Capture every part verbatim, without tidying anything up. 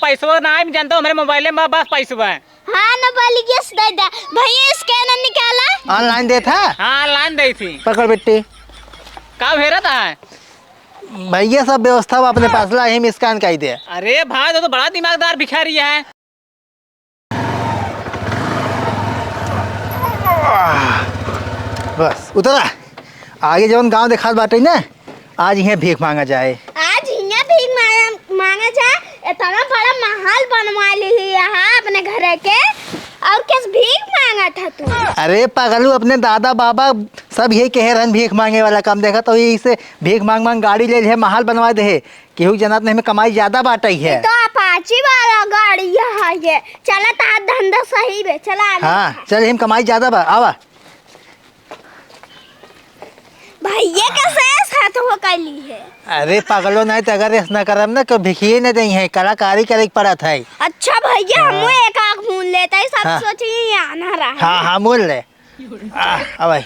पैसवा ना आइम, जानता हूँ, हमरे मोबाइले में बस पैसवा है। हाँ, ना बोलिए, दे दे। भैया, scanner निकाला। Online देत है? हाँ, online देइ थी। पकड़ बिट्टी। का भेरा था? भैया, सब व्यवस्था बा अपने पास, ला, यही में scan कइ दे। अरे भाई, तो, तो बड़ा दिमागदार भिखारी है। बस, उतरा। आगे जवन गाँव देखात बाटे ना, आज इहाँ भीख माँगा जाए। आज इहाँ भीख माँगा, माँगा जाए। इतना बड़ा महल बनवा ली ही यहाँ अपने घरे के, और किस भीख माँगत ह तू? अरे पगलू, अपने दादा बाबा सब यही कहे रहन, भीख माँगे वाला काम। देखत हो, यही से भीख माँग माँग गाड़ी ले लिहे, महल बनवा देहे। केहू के जनात नहीं, में कमाई ज्यादा बाटइ है। ये तो Apache वाला गाड़ी यहाँ है। चला, तार धंधा सही बे, चला आगे। हाँ, चल, हम कमाई ज्यादा बा, आवा। भैया के से साथ हो कैली है। अरे पगलो, नहीं तो अगर ऐसा ना करब ना, तो भिखिए न देइ है, कलाकारी करे के पड़त है। अच्छा भैया, हाँ। हम एक आँख मूंद लेते हैं, सब हाँ। सोचिए यहाँ ना रहा। हाँ, हाँ, मूंद ले। आ, आ भाई।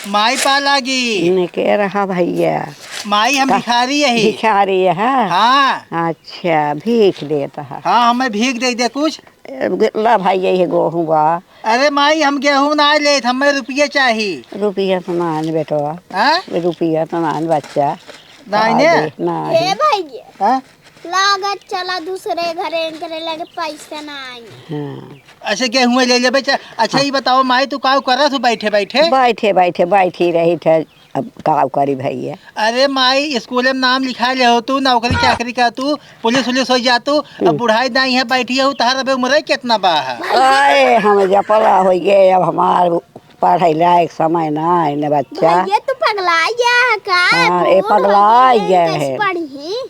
माई पा लागी। निके रहा भैया। माई, हम का? भिखारी यही। भिखारी है? हाँ। अच्छा, भीख देत है। हाँ, हमें भीख दे दे कुछ। ए, ला भाई, यही गेहूं बा। अरे माई, हम गेहूं ना लेत, हमें रुपये चाही। रुपया तो ना आन बेटवा। हाँ? रुपया तो ना आन बच्चा। ना आने? अरे, ना हे आने। भाई, हाँ? लागत चला दूसरे घरे, इनकरे लगे पैसे ना आई। हाँ। अच्छा, गेहूं ले लेबे चा-, अच्छा, हाँ। ये बताओ माई, तू काउ करत हो बैठे बैठे? बैठे बैठे बैठी रही थे, अब काउ करी भैया। अरे माई, स्कूल में नाम लिखा ले हो तू, नौकरी चाकरी का तू, पुलिस उलिस हो जा तू, अब हम्म। बुढ़ाई दाई है बैठी हो, तहार अबे उम्र कितना बा है? अरे, हम जपला हो गए, अब हमार पढ़ाई लायक समय ना है न बच्चा। भैया, तू पगला गया है का? हाँ, ये बूढ़ पगला हो गए, गया कैसे है। पढ़ी?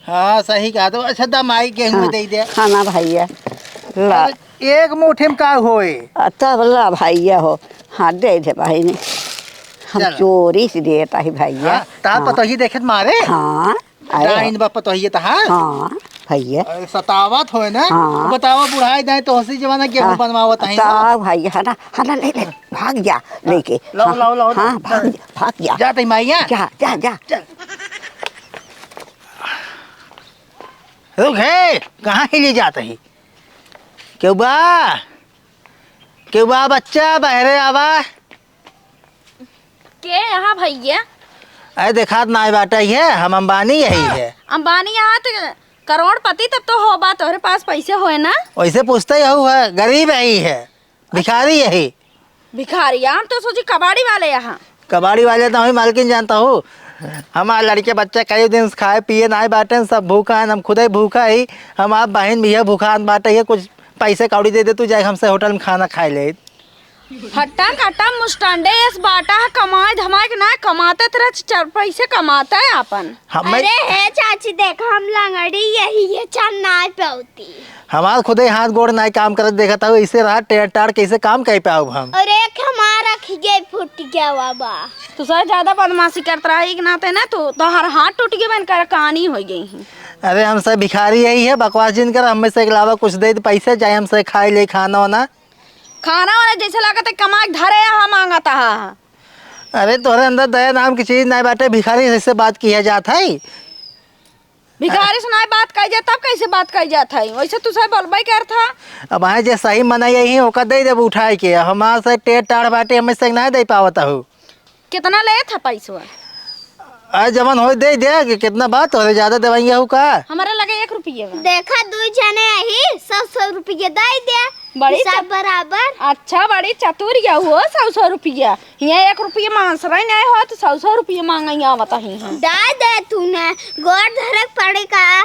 हाँ, सही कहा तो। अच्छा, दा माई गेहूं हाँ, दे दे। हाँ ना भैया, ला। अरे, एक मुट्ठी में का होए? आ, तब ला भैया हो। हाँ, दे दे भाई ने। हम चला। चोरी से देता है भैया। हाँ, तार हाँ। पतोही देखे त मारे? हाँ, अरे। डाइन बा पतोहिए तहार? हाँ, भैया। अरे, सतावत होए ना? हाँ। बतावा, बुढ़ाई दाई तो हंसी जमाना गेहूं हाँ, बनवावत है तो ना? भैया, है ना, है ना, ले, ले, भाग जा, हाँ, लेके। लाओ, हाँ, लाओ, लाओ, हाँ, लाओ। भाग जा, भाग जा। जा तई माइया। जा, जा, जा। चल। रुक, हे, कहाँ ही ले जात ही? केहू बा? केहू बा बच्चा, बहरे आवा। के यहाँ भैया? अरे देखात नाय बाटे, ये हम अंबानी यही है। अंबानी यहाँ तो करोड़पति तब तो होबा, तोहरे पास पैसे होए ना? वैसे पूछते ही हऊ है, गरीब यही है। भिखारी यही। भिखारी? हम तो सोची कबाड़ी वाले यहाँ। कबाड़ी वाले तो हम ही मालकिन जानता हूँ। हमार लड़के बच्चे कई दिन से खाए पिए नाय बाटे, सब भूखा है, हम खुदे भूखा ही, हमार बहिन भी है भूखा बाटे, ये कुछ पैसे कौड़ी दे दे तू, जाए हमसे होटल में खाना खाए ले। हट्टा कट्टा मुस्टंडे एस बाटा है, कमाए धमाए के ना कमाते तेरा चार पैसे कमाता है आपन। हमें अरे हे चाची, देख हम लंगड़ी यही है, चार नाय पे होती। हमार खुदे हाथ गोड़ नाय काम करत, देखत हऊ, इसे रहा टेढ़ टाढ़, कैसे काम कर पाउब हम? अरे एक हमारा खिगे फूट गया बाबा। तू सर ज्यादा बदमाशी करत रहा, एक नाते ना तू, तोहर हाथ टूट गए, बन कर कहानी हो गई है। अरे हम सब भिखारी यही है, बकवास जिन कर, हमें से के अलावा कुछ दे दे पैसे, चाहे हमसे खाए ले खाना वाना। खाना वाना जैसे लागत है कमा के धरे यहाँ मांगत है। अरे तोहरे अंदर दया नाम की चीज नाय बाटे, भिखारी से बात किया जात है। भिखारी से नाय बात कही जात, तब कैसे बात कही जात है? वैसे तू सही बोलबे करत है। अब आए जे सही मनई यही ओकर दे देब उठाए के, हमार से टेढ़ टाढ़ बाटे, हमें से ना दे पावत हूँ। कितना लेत है पैसवा? आ, जवन होई दे दे, कि कितना बात हो, ज्यादा देवाइया हो का? हमारे लगे एक रुपये बा। देखा, दुई जने अही, सौ, सौ रुपये दे दे, बड़ी हिसाब चत-, बराबर। अच्छा, बड़ी चतुर या हो, सौ, सौ रुपया। हियाँ एक रुपये मांस रही नहीं हो, तो सौ, सौ रुपये मांगे आवत ही हम। दे दे तू ने, गोड़ धरे के पड़े का?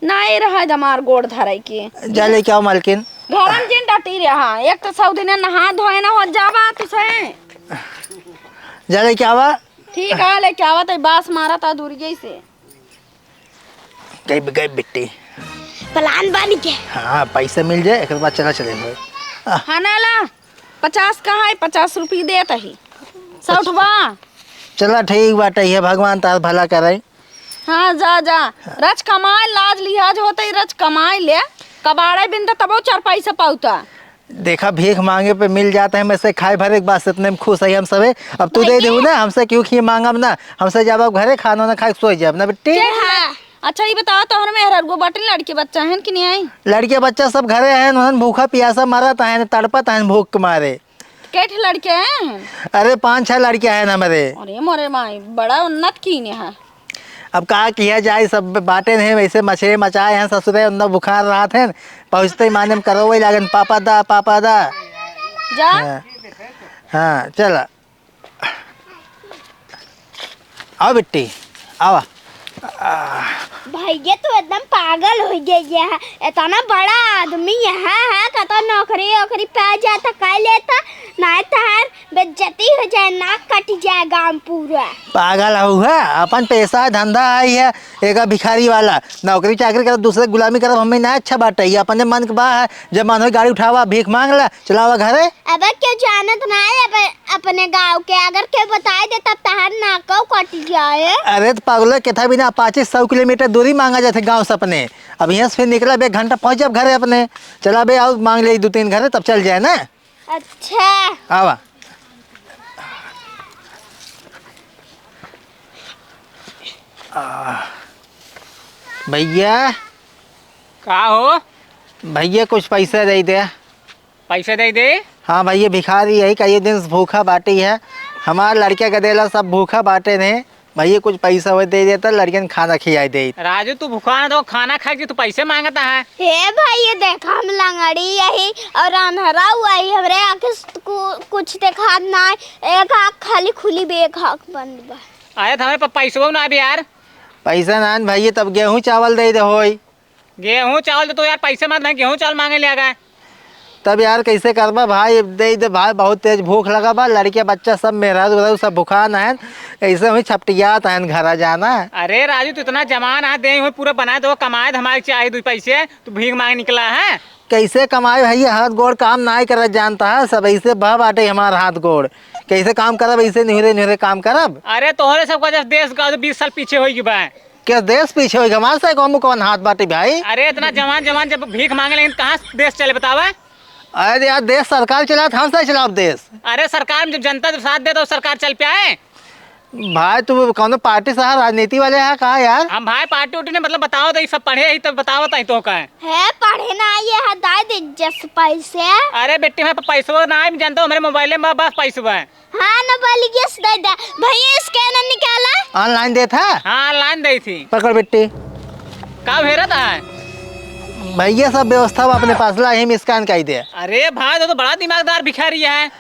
नाई रहा हमार गोड़ धरे के। जा लेके आओ मालकिन। घर में जिन डटी रहा, एक तो सौ दिन नहा धोए ना हो जाबा तुसे। जा लेके आवा। ठीक है, लेके आवा, तो बास मारा था दूरिये से। गई, गई बिट्टी। प्लान बन के। हाँ, पैसा मिल जाए, एक बाद चला चले हुए। आ। हाँ, ना ला, पचास का है, पचास रुपये देत ही। सौ उठवा। चला, ठीक बाटे, ये भगवान तार भला करे। हाँ, जा, जा। रच कमाए, लाज लिहाज होते ही रच कमाए ले। कबाड़े बिन तो तबो चार पैसा पाउता। देखा, भीख माँगे पे मिल जात है, हमसे खाए भरे के बाद से इतने में खुश है हम सबे। अब तू दे भैया। देहू ना, हमसे क्यों खी माँगब ना, हमसे जाब अब घरे, खाना ना खाए के सोइ जाब ना बिट्टी। हाँ। अच्छा, ई बतावा, तोहर मेहरारू बाटे, लड़के बच्चा हैं कि नहीं आई? लड़के बच्चा सब घरे हैं, उन्हन भूखा पियासा मरत हैं, तड़पत हैं भूख के मारे। कै ठे लड़के हैं? अरे, पाँच छह लड़के हैं हमरे। अरे मोरे माई, बड़ा उन्नत कीने है। अब का किया जाए, सब बाटे नहीं वैसे मछरे मचाए हैं ससुरे, उन्ना बुखार रहत हैं, पहुँचते ही माने में करो वही लागन, "पापा दा, पापा दा।" जा। हाँ, हाँ, चला। आओ बिट्टी, आवा। भैया, तू एकदम पागल होइ गया है। इतना बड़ा आदमी है, है, कतो नौकरी वोकरी पा जाता, कर लेता, ना तहार बेइज्जती हो जाए, नाक कट जाए गाँव पूरा। पागल हऊ है, अपन पैसा धंधा आई है, एका भिखारी वाला नौकरी चाकरी करब, दूसरे गुलामी करब, हमें ना अच्छा बाटे। ये अपने मन के बा है, जब मन हो गाड़ी उठावा, भीख माँग ला, चलावा घरे। अब केहू जानत ना है, अब अपने गाँव के अगर केहू बताई दे तब तहार नाको कट जाए। अरे तो पगलो, केथा बिना पाँच सौ किलोमीटर दूरी माँगा जाते गाँव से अपने। अब यहाँ से फिर निकला बे, एक घंटा पहुँच जाब घरे अपने। चला बे, आओ माँग ले दो तीन घरे, तब चल जाए ना। अच्छा। आवा। आ, भैया। का हो? भैया, कुछ पैसा दे दे। पैसा दे दे? हाँ भैया, भिखारी है, कई दिन से भूखा बाटी है। हमार लड़के के देला, सब भूखा बाटे ने। भैया, कुछ पैसा हो दे देता, लड़कन खाना खियाई दे। राजू, तू भूखा ना तो खाना खाए के तू पैसे मांगता है। हे भाई, ये देखा, हम लंगड़ी यही और अंधरा हुआ ही, हमरे आँखें से कु-, कुछ देखात ना है। एक आँख खाली खुली बे, एक आँख बंद बा। अरे, तो हमें प-, पैसो ना भी यार। पैसा ना न भैया, तब गेहूँ चावल दे दे होई। गेहूँ चावल तो, तो यार पैसे मत, मैं गेहूँ चावल मांगे ले आ गए। तब यार कैसे करबा भाई, दे दे भाई, बहुत तेज भूख लगा बा, लड़के बच्चा सब मेहरारू उहरारू सब भुखान हैं, ऐसे हुई छपटियात हैं घरा जाना। अरे राजू, तू इतना जवान है, दे हुई पूरा बना दो, कमाए तो हमारे चाहे दो पैसे, तू भीख मांगे निकला है। कैसे कमाए भाई, हाथ गोड़ काम नाई करत जानता है, सब ऐसे बह बाटे हमार हाथ गोड़, कैसे काम करब, ऐसे निहुरे निहुरे काम करब। अरे तोहरे सब वजह से देश का तो बीस साल पीछे होई गई बा। क्या देश पीछे होई गवा से? कौन, कौन हाथ बाटी भाई? अरे इतना जवान जवान जब भीख मांगे लेकिन कहाँ से देश चले बतावा? अरे यार, देश सरकार चलात, हम से चलाब देश? अरे सरकार में जब जनता जब साथ दे तो सरकार चल पे आए। भाई तू कौनो पार्टी से है, राजनीति वाले है का यार? हम भाई पार्टी उर्टी नहीं, मतलब बताओ तो, ये सब पढ़े ही तो बताओ तो, तो का है? है पढ़े ना, ये है दाई दे जस पैसे। अरे बेटी, मैं पैसवा ना है, जानता हूँ, मेरे मोबाइल में बस पैसवा है। हाँ, ना बोलिए, दे दे। भैया, scanner निकाला। Online देत है? हाँ, online देइ थी। पकड़ बिट्टी। का भेरा था? भैया, सब व्यवस्था बा अपने पास, ला, यही में scan कइ दे। अरे भाई, तो, तो बड़ा दिमागदार भिखारी है।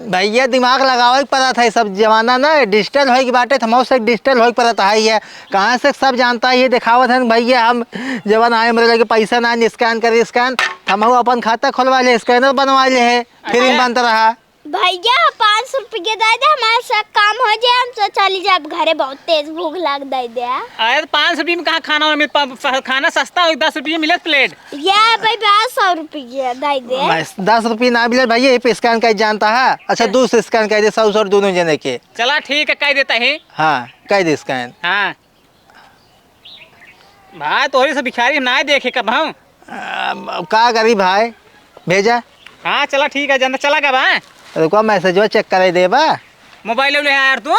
भैया, दिमाग लगावे के पड़त है, सब जमाना ना digital होई के बाटे, तो हमहू से digital होई के पड़त है। ये कहाँ से सब जानता है, ये दिखावत है भैया, हम जवन आए, हमरे लगे पैसा ना, scan करे, scan, हमहू अपन खाता खोलवा ले, scanner बनवा ले है, free में अच्छा। बनत रहा। भैया, पाँच सौ रुपये दे दे, हमारे से काम हो जाए, हम तो चली जाब घरे, बहुत तेज भूख लाग, दे दे। अरे, तो पाँच सौ रुपये में कहाँ खाना वाना मिल-, प-, प-, खाना सस्ता हो, दस रुपये मिलत plate। ये भाई, बस सौ रुपये दे दे। बस, दस रुपये ना मिले भैया, ये पे scan कर जानता है। अच्छा, दो से scan कर दे, सौ, सौ दोनों जने के। चला, ठीक है, कर देता है। हाँ, कर दे scan। हाँ। भाई, तोहरी से भिखारी हम ना देखे कब हम। आ, का करी भाई, भेजा। हाँ, चला ठीक है, जनता चला गया बा। रुको, message check करे देबा। मोबाइल ले यार तू।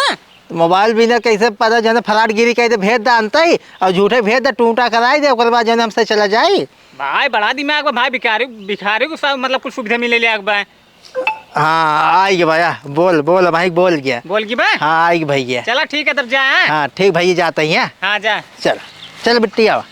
तो मोबाइल बिना कैसे पता, जने फराडगिरी कह दे, भेज दे अंतई, और झूठे भेज दे, टूटा कराई दे, ओकर बाद जने हमसे चला जाई। भाई, बड़ा दिमाग बा भाई, भिखारी, भिखारी को सब, मतलब, कुछ सुविधा मिले ले बा। हाँ, आई गया भैया, बोल, बोल, भाई, बोल गया। बोल गई बा? हाँ, आई गया भैया। चला, ठीक है, तब जा, हाँ? हाँ, ठीक भैया, जाते ही हैं। हाँ, जा। चल, चल बिट्टी, आवा।